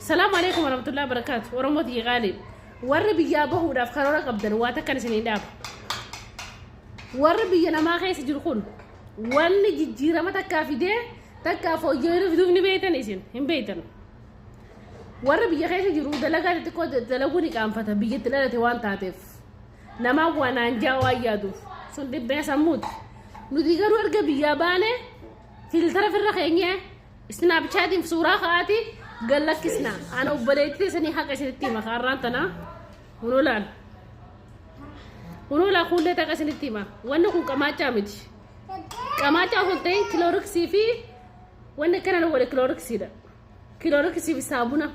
Salaamu alaikum warahmatullahi wabarakaatu. Oromoo tiyya qaalii. Warri biyyaa bahuudhaaf karoora qabdan waa takkan isinii dhaaba. Warri biyya namaa keessa jiru kun wanni jijjiirama takkaa fidee takkaa fooyya'ina fiduuf ni beektan isin hin beektan. Warri biyya keessa jiru dalagaa xixiqqoo dalaguu ni qaanfata biyyatti dhalate waan taateef. Namaan waan aanjaa waan yaaduuf sun dhibbee sammuuti. Nuti garuu erga biyyaa baane filtara firra keenyee Snapchatiin suuraa ka'aati gad lakkisna. Ana obboleettii teessanii haqa isinitti hima kaarraan tanaa. Kunoo laal. Kunoo laa kuullee taqa isinitti hima. Wanni kun qamaachaa miti. Qamaachaa osoo hin ta'in kilooriksii fi wanni akkana nu godhe kilooriksiidha. Kilooriksii fi saabuna.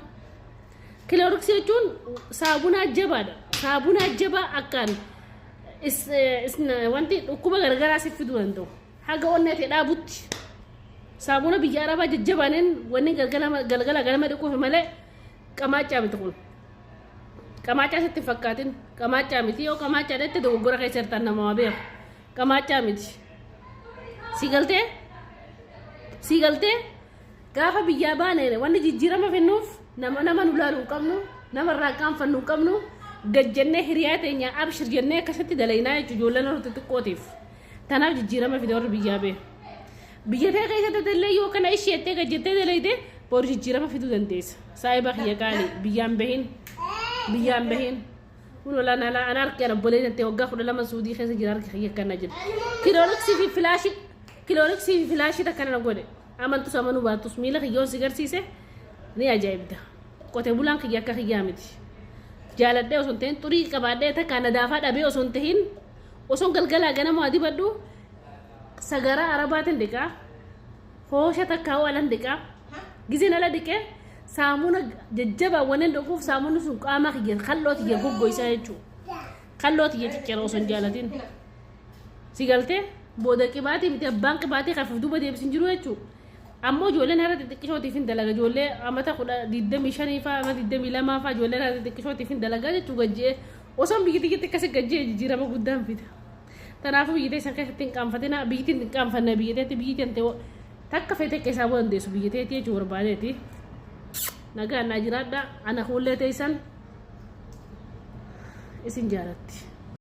Kilooriksii jechuun saabunaa jabaadha. Saabunaa jabaa akkaan wanti dhukkuba garagaraa si fiduu danda'u. Haga onnee tee dhaabutti saamuna biyya arabaa jajjabaaniin wanni galgala galgala ganama dhiquufi malee qamaachaa miti kun. Qamaachaa sitti hin fakkaatin qamaachaa miti yoo qamaachaa dhette dogoggora keessa jirtan nama waa beeku qamaachaa miti. Si galtee? Si galtee? Gaafa biyyaa baane wanni jijjiirama fennuuf nama nama nu laalu hin qabnu nama irraa qaanfannu hin qabnu gad jennee hiriyaa teenya abshir jennee akkasitti dalaynaa jechuudha ijoolleen warra xixiqqootiif. Tanaaf jijjiirama fide warri biyyaa bee. Biyya tee keessatti illee yoo kana ishii jettee gad jettee dalayde boru jijjiirama fiduu dandeessa. Saahiba kiyya qaali biyyaan bahin biyyaan bahin. Kun olaan ala ana harki ana obbolee tantee waggaa 12 suudii keessa jira harki kiyya akkana jira. Kilooriksii fi filaashii kilooriksii fi filaashii takkana na godhe. Amantus amanuu baattus miila kiyya yoon si garsiise ni ajaa'ibda. Qote bulaan kiyya akka kiyyaa miti. Jaaladhee osoo hin ta'in xurii qabaadhee takka nadaafaa dhabee osoo hin ta'in osoon galgalaa ganama waa dibadhu sagaraa arabaatiin dhiqaa hoosha takka hoo alan dhiqaa gizeen ala dhiqee saamuna jajjabaa wannan dhiquuf saamunni sun qaama kiyya kalloo tiyya goggoysaa jechuudha. Kalloo tiyya ciccira osoo hin jaalatin. Si galtee booda qibaatii miti abbaan qibaatii kan duuba deebisin jiru jechuudha. Ammoo ijoolleen har'a xixiqqishootiif hin dalaga ijoollee amata kudha digdamii shanii fa'aa ama 22 fa'aa ijoolleen har'a xixiqqishootiif hin dalagaa jechuu gajji'ee osoon biyyi tiyyatti akkasi gajji'ee jijjiirama guddaan fida. Kanaafuu biyyi teessan keessatti hin qaanfatina biyyi hin qaanfanne biyyi teetti biyyi tante takka feete keessaa bu'uu dandeessu biyyi teetti jechuu barbaadeeti. Nagaan naa jiraadha ana kuullee teessan isin jaalatti.